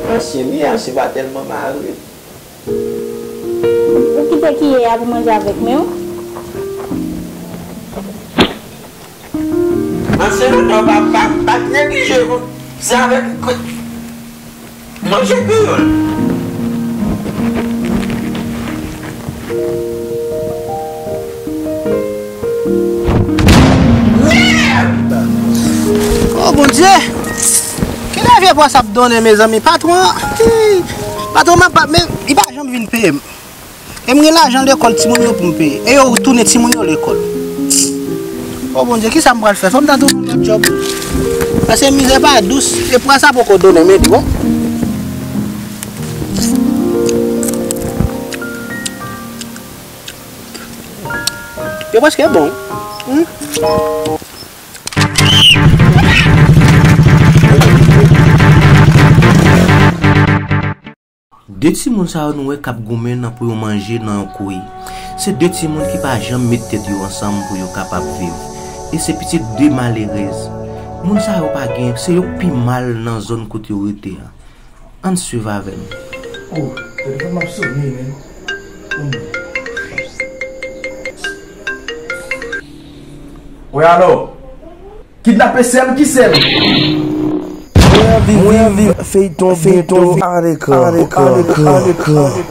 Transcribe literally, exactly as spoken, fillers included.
Ansyen, mi ansyen pa tèlman mare. Ou kite kiyè a pou manje avèk men w. Ansyen, non, non, pa, pa, pa t neglije, non. Se avèk manje kreyòl. Mèd! Oh, Bondye! Kilè vye pwa sa ap donnen, mezanmi? Patwon an, patwon m ap, men li pa janm vin peye m. E m gen lajan lekòl timoun yo pou m peye. E yo tounen timoun yo lekòl. Oh, Bondye, kisa m pral fè? Fò m ta twouve yon lòt djòb. Paske mizè pa dous. E pwa sa poko donnen, men li bon. Yo prèske bon. Hmm? De timoun sa yo nou wè k ap goumen nan pou yo manje nan yon kouri. Se de timoun ki pa janm met tèt yo ansanm pou yo kapab viv. E se pitit de malerèz. Moun sa yo pa gen, se yo k pi mal nan zòn kote yo rete a. Ann swiv avè m. Oh, telefòn m ap sone, men. Hmm. Wi, alo? Kidnape sè m, ki sè m? Mwen anvi viv feyton, feyton, feyton, an ekran, an ekran, an ekran.